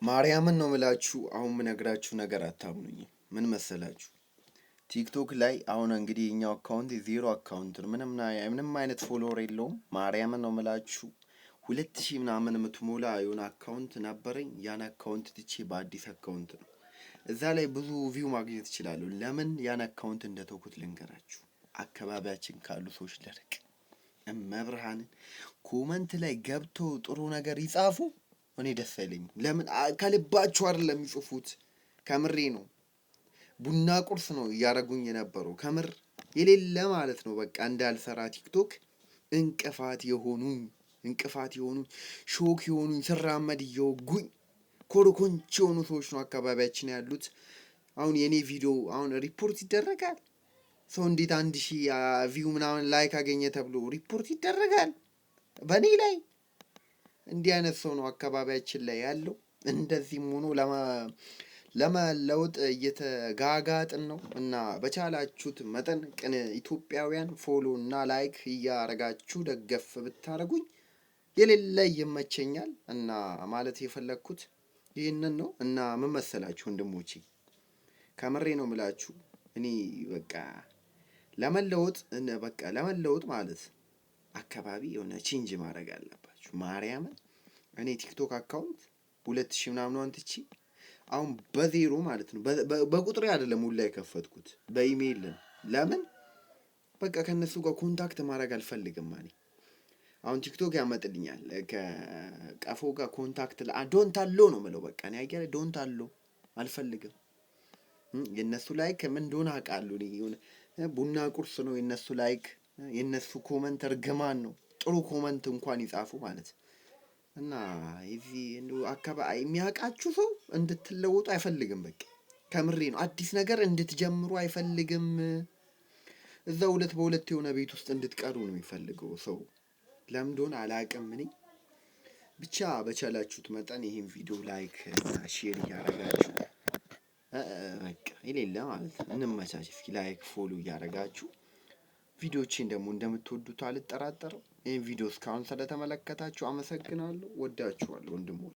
ማርያምን ነው ምላችሁ። አሁን ምነግራችሁ ነገር አታምኑኝም። ምን መሰላችሁ? ቲክቶክ ላይ አሁን እንግዲህ የኛው account zero account ነው። ምንም አይነት follower የለውም። ማርያምን ነው ምላችሁ፣ 2000 ምናምን የምትሞላ የሆነ account ነበረኝ። ያን account ትቼ በአዲስ account ነው፣ እዛ ላይ ብዙ view ማግኘት እችላለሁ። ለምን ያን account እንደተውኩት ልንገራችሁ። አካባቢያችን ካሉ ሰዎች ልርቅ። እመብርሃንን comment ላይ ገብቶ ጥሩ ነገር ይጻፉ፣ እኔ ደስ አይለኝም። ለምን? ከልባችሁ አይደለም የሚጽፉት። ከምሬ ነው። ቡና ቁርስ ነው እያደረጉኝ የነበረው፣ ከምር የሌለ ማለት ነው። በቃ እንዳልሰራ ቲክቶክ እንቅፋት የሆኑኝ፣ ሾክ የሆኑኝ፣ ስራመድ እየወጉኝ፣ ኮርኮንች የሆኑ ሰዎች ነው አካባቢያችን ያሉት። አሁን የእኔ ቪዲዮ አሁን ሪፖርት ይደረጋል። ሰው እንዴት 1000 view ምናምን like አገኘ ተብሎ ሪፖርት ይደረጋል በእኔ ላይ? እንዲህ አይነት ሰው ነው አካባቢያችን ላይ ያለው። እንደዚህም ሆኖ ለመለወጥ እየተጋጋጥን ነው፣ እና በቻላችሁት መጠን ቅን ኢትዮጵያውያን follow እና like እያረጋችሁ ደገፍ ብታደርጉኝ የሌለ ይመቸኛል። እና ማለት የፈለግኩት ይህንን ነው። እና ምን መሰላችሁ ወንድሞቼ፣ ከምሬ ነው ምላችሁ፣ እኔ በቃ ለመለወጥ ማለት አካባቢ የሆነ change ማድረግ አለባችሁ። ማርያምን እኔ ቲክቶክ account 2000 ምናምን ትቼ አሁን በዜሮ ማለት ነው። በቁጥሬ አይደለም ሁላ የከፈትኩት፣ በኢሜይል ነው። ለምን? በቃ ከእነሱ ጋር contact ማድረግ አልፈልግም። እኔ አሁን ቲክቶክ ያመጥልኛል ከቀፎ ጋር contact፣ don't allow ነው የምለው። በቃ እኔ አየር don't allow አልፈልግም። የእነሱ like ምን እንደሆነ አውቃለሁ። የሆነ ቡና ቁርስ ነው የእነሱ like፣ የእነሱ comment እርግማን ነው። ጥሩ comment እንኳን ይጻፉ ማለት፣ እና የዚህ አካባቢ የሚያውቃችሁ ሰው እንድትለወጡ አይፈልግም። በቃ ከምሬ ነው። አዲስ ነገር እንድትጀምሩ አይፈልግም። እዛ ሁለት በሁለት የሆነ ቤት ውስጥ እንድትቀሩ ነው የሚፈልገው ሰው። ለምን እንደሆነ አላውቅም። እኔ ብቻ በቻላችሁት መጠን ይህን ቪዲዮ like እና share እያደረጋችሁ፣ በቃ የሌለ ማለት ነው፣ እንመቻች። እስኪ like follow እያደረጋችሁ ቪዲዮዎቼን ደግሞ እንደምትወዱት አልጠራጠርም። ይህን ቪዲዮ እስካሁን ስለተመለከታችሁ አመሰግናለሁ። ወዳችኋለሁ ወንድሞች።